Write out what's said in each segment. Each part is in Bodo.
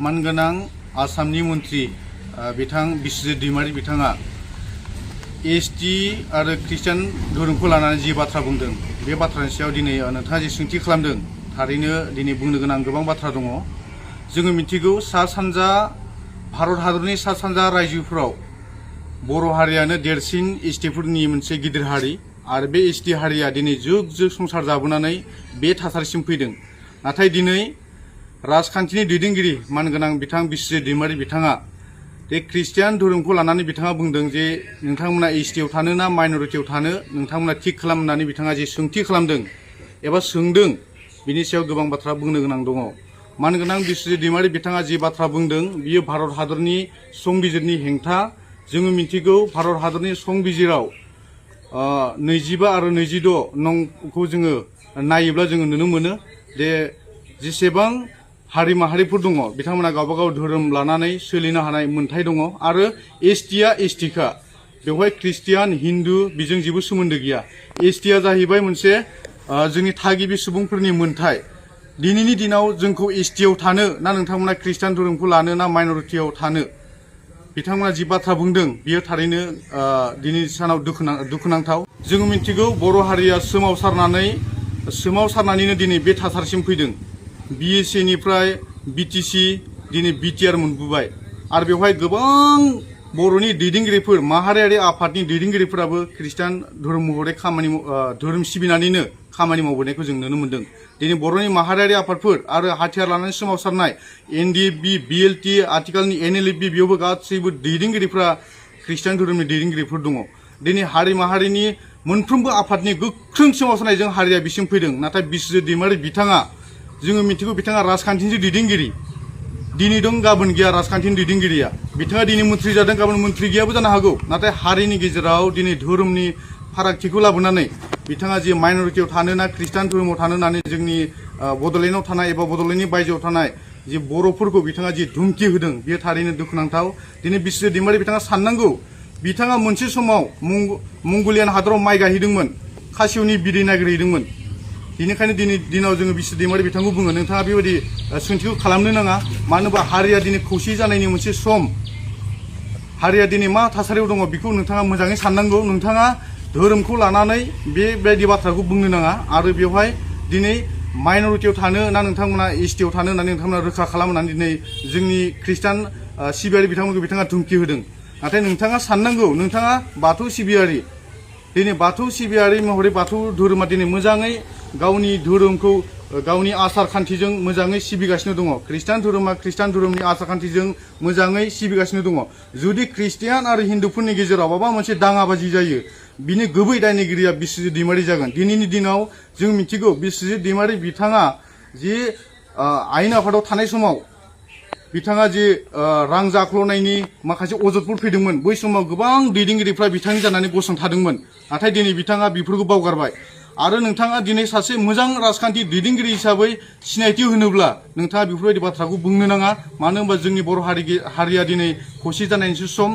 मानगोनां आसामनि मन्त्रि बिथां बिस्वजित दैमारी बिथाङा एसटि आरो ख्रिस्टान धोरोमखौ लानानै जि बाथ्रा बुंदों बे बाथ्रानि सायाव दिनै नोंथाङा जि सोंथि खालामदों थारैनो दिनै बुंनो गोनां गोबां बाथ्रा दङ। जोङो मिथिगौ सा सानजा भारत हादरनि सा सानजा रायजोफोराव बर' हारियानो देरसिन एसटिफोरनि मोनसे गिदिर हारि आरो बे एसटि हारिया दिनै जुग जुग संसार जाबोनानै बे थासारिसिम फैदों। नाथाय दिनै राजखान्थिनि दैदेनगिरि मानगोनां बिथां बिस्वजित दैमारी बिथाङा बे ख्रिस्टियान धोरोमखौ लानानै बिथाङा बुंदों जे नोंथांमोना एसटिआव थानो ना माइनरिटियाव थानो नोंथांमोना थिग खालामनानै बिथाङा जे सोंथि खालामदों एबा सोंदों बिनि सायाव गोबां बाथ्रा बुंनो गोनां दङ। मानगोनां बिस्वजित दैमारी बिथाङा जि बाथ्रा बुंदों बियो भारत हादरनि संबिजिरनि हेंथा। जोङो मिथिगौ भारत हादरनि संबिजिराव 25 आरो 26 नंखौ जोङो नायोब्ला जोङो नुनो मोनो जे जेसेबां हारि माहारिफोर दङ बिथांमोना गावबा गाव धोरोम लानानै सोलिनो हानाय मोन्थाय दङ आरो एसटिआ एसटिखा बेवहाय ख्रिस्टियान हिन्दु बेजों जेबो सोमोन्दो गैया। एसटिआ जाहैबाय मोनसे जोंनि थागिबि सुबुंफोरनि मोन्थाय। दिनैनि दिनाव जोंखौ एसटिआव थानो ना नोंथांमोना ख्रिस्टान धोरोमखौ लानो ना माइनरिटियाव थानो बिथांमोना जि बाथ्रा बुंदों बियो थारैनो दिनैनि सानाव दुखुनांथाव। जोङो मिथिगौ बर' हारिया सोमावसारनानैनो दिनै बे थासारिसिम फैदों। बिएसएनिफ्राय बिटिसि दिनै बिटिआर मोनबोबाय आरो बेवहाय गोबां बर'नि दैदेनगिरिफोर माहारियारि आफादनि दैदेनगिरिफोराबो ख्रिस्टान धोरोम महरै धोरोम सिबिनानैनो खामानि मावबोनायखौ जों नुनो मोन्दों। दिनै बर'नि माहारियारि आफादफोर आरो हाथियार लानानै सोमावसारनाय एनडिएफबि बिएलटि आथिखालनि एनएलएफबि बेयावबो गासैबो दैदेनगिरिफ्रा ख्रिस्टान धोरोमनि दैदेनगिरिफोर दङ। दिनै हारि माहारिनि मोनफ्रोमबो आफादनि गोख्रों सोमावसारनायजों हारिया बिसिम फैदों। नाथाय बिस्वजित दैमारी बिथाङा जोङो मिथिगौ बिथाङा राजखान्थिनि दैदेनगिरि दिनै दं गाबोन गैया राजखान्थिनि दैदेनगिरिया। बिथाङा दिनै मन्थ्रि जादों गाबोन मन्थ्रि गैयाबो जानो हागौ। नाथाय हारिनि गेजेराव दिनै धोरोमनि फारागथिखौ लाबोनानै बिथाङा जे माइनरिटियाव थानो ना ख्रिस्टान धोरोमाव थानो होननानै जोंनि बड'लेण्डआव थानाय एबा बड'लेण्डनि बायजोआव थानाय जे बर'फोरखौ बिथाङा जे धुमखि होदों बेयो थारैनो दुखुनांथाव। दिनै बिस्वजित दैमारी बिथाङा साननांगौ बिथाङा मोनसे समाव मंगलियान हादराव माइ गायहैदोंमोन खासिवनि बिदै नागिरहैदोंमोन। बेनिखायनो दिनै दिनाव जोङो बिस्वजित दैमारी बिथांखौ बुङो नोंथाङा बेबायदि सोंथिखौ खालामनो नाङा। मानो होनबा हारिया दिनै खौसे जानायनि मोनसे सम। हारिया दिनै मा थासारियाव दङ बेखौ नोंथाङा मोजाङै साननांगौ। नोंथाङा धोरोमखौ लानानै बेबायदि बाथ्राखौ बुंनो नाङा आरो बेवहाय दिनै माइनरिटियाव थानो ना नोंथांमोना एसटिआव थानो होननानै नोंथांमोना रोखा खालामनानै दिनै जोंनि ख्रिस्टान सिबियारि बिथांमोनखौ बिथाङा धुमखि होदों। नाथाय नोंथाङा साननांगौ नोंथाङा बाथौ सिबियारि दिनै बाथौ सिबियारि महरै बाथौ धोरोमा दिनै मोजाङै गावनि धोरोमखौ गावनि आसार खान्थिजों मोजाङै सिबिगासिनो दङ। ख्रिस्टान धोरोमा ख्रिस्टान धोरोमनि आसार खान्थिजों मोजाङै सिबिगासिनो दङ। जुदि ख्रिस्टियान आरो हिन्दुफोरनि गेजेराव माबा मोनसे दाङाबाजि जायो बिनि गुबै दायनिगिरिया बिस्वजित दैमारी जागोन। दिनैनि दिनाव जों मिथिगौ बिस्वजित दैमारी बिथाङा जे आयेन आफादाव थानाय समाव बिथाङा जे रां जाख्ल'नायनि माखासे अजदफोर फैदोंमोन बै समाव गोबां दैदेनगिरिफ्रा बिथांनि जानानै गसंथादोंमोन। नाथाय दिनै बिथाङा बेफोरखौ बावगारबाय आरो नोंथाङा दिनै सासे मोजां राजखान्थि दैदेनगिरि हिसाबै सिनायथि होनोब्ला नोंथाङा बेफोरबायदि बाथ्राखौ बुंनो नाङा। मानो होनबा जोंनि बर' हारिया दिनै खौसे जानायनिसो सम।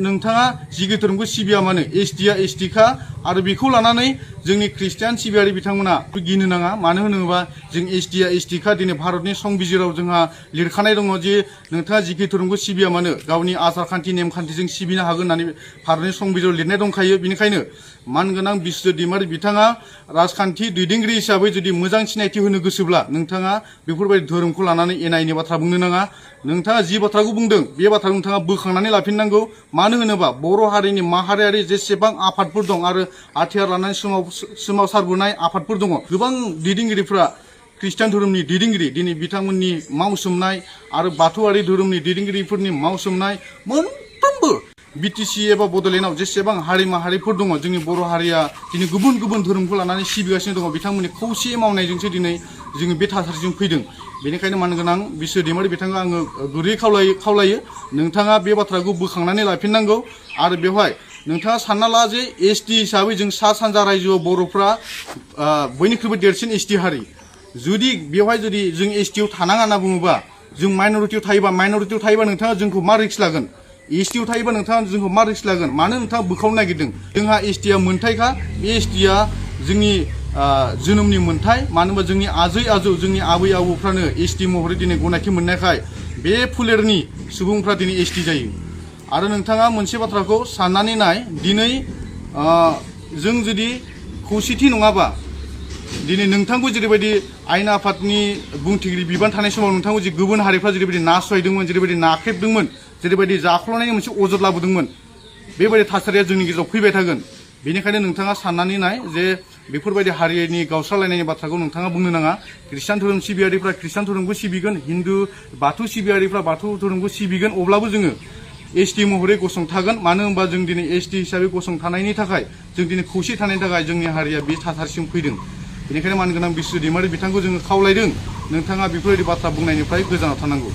नोंथाङा जिखि धोरोमखौ सिबिया मानो एसटिआ एसटिखा आरो बेखौ लानानै जोंनि ख्रिस्टियान सिबियारि बिथांमोना गिनो नाङा। मानो होनोबा जों एसटिआ एसटिखा दिनै भारतनि संबिजिराव जोंहा लिरखानाय दङ जे नोंथाङा जिखि धोरोमखौ सिबिया मानो गावनि आसार खान्थि नेमखान्थिजों सिबिनो हागोन होननानै भारतनि संबिजिराव लिरनाय दंखायो। बेनिखायनो मानगोनां बिस्वजित दैमारी बिथाङा राजखान्थि दैदेनगिरि हिसाबै जुदि मोजां सिनायथि होनो गोसोब्ला नोंथाङा बेफोरबायदि धोरोमखौ लानानै एना एनि बाथ्रा बुंनो नाङा। नोंथाङा जि बाथ्राखौ बुंदों बे बाथ्राखौ नोंथाङा बोखांनानै लाफिननांगौ। मानो होनोबा बर' हारिनि माहारियारि जेसेबां आफादफोर दं आरो हाथियार लानानै सोमावसारबोनाय आफादफोर दङ गोबां दैदेनगिरिफ्रा ख्रिस्टान धोरोमनि दैदेनगिरि दिनै बिथांमोननि मावसोमनाय आरो बाथौआरि धोरोमनि दैदेनगिरिफोरनि मावसोमनाय मोनफ्रोमबो बिटिसि एबा बड'लेण्डआव जेसेबां हारि माहारिफोर दङ जोंनि बर' हारिया दिनै गुबुन गुबुन धोरोमखौ लानानै सिबिगासिनो दङ बिथांमोननि खौसे मावनायजोंसो दिनै जोङो बे थासारिजों फैदों। बेनिखायनो मानगोनां बिस्वजित दैमारी बिथाङा आङो गुरै खावलायो नोंथाङा बे बाथ्राखौ बोखांनानै लाफिननांगौ। आरो बेवहाय नोंथाङा सानना ला जे एसटि हिसाबै जों सा सानजा रायजोआव बर'फ्रा बयनिख्रुइबो देरसिन एसटि हारि। जुदि जों एसटिआव थानाङा होनना बुङोबा जों माइनरिटियाव थायोबा नोंथाङा जोंखौ मा रिक्स लागोन? एसटिआव थायोबा नोंथाङा जोंखौ मा रिक्स लागोन? मानो नोंथाङा बोखावनो नागिरदों? जोंहा एसटिआ मोन्थायखा। बे एसटिआ जोंनि जोनोमनि मोन्थाय मानो होनबा जोंनि आजै आजौ जोंनि आबै आबौफ्रानो एसटि महरै दिनै गनायथि मोननायखाय बे फोलेरनि सुबुंफ्रा दिनै एसटि जायो। आरो नोंथाङा मोनसे बाथ्राखौ साननानै नाय दिनै जों जुदि खौसेथि नङाबा दिनै नोंथांखौ जेरैबायदि आयेन आफादनि बुंथिगिरि बिबान थानाय समाव नोंथांखौ जे गुबुन हारिफ्रा जेरैबायदि नासयदोंमोन जेरैबायदि नाख्रेबदोंमोन जेरैबायदि जाख्ल'नायनि मोनसे अजद लाबोदोंमोन बेबायदि थासारिया जोंनि गेजेराव फैबाय थागोन। बेनिखायनो नोंथाङा साननानै नाय जे बेफोरबायदि हारिनि गावस्रालायनायनि बाथ्राखौ नोंथाङा बुंनो नाङा। ख्रिस्टान धोरोम सिबियारिफ्रा ख्रिस्टान धोरोमखौ सिबिगोन, हिन्दु बाथौ सिबियारिफ्रा बाथौ धोरोमखौ सिबिगोन, अब्लाबो जोङो एसटि महरै गसंथागोन। मानो होनबा जों दिनै एसटि हिसाबै गसंथानायनि थाखाय जों दिनै खौसे थानायनि थाखाय जोंनि हारिया बे थासारिसिम फैदों। बेनिखायनो मानगोनां बिस्व दैमारि बिथांखौ जोङो खावलायदों नोंथाङा बेफोरबायदि बाथ्रा बुंनायनिफ्राय गोजानाव थानांगौ।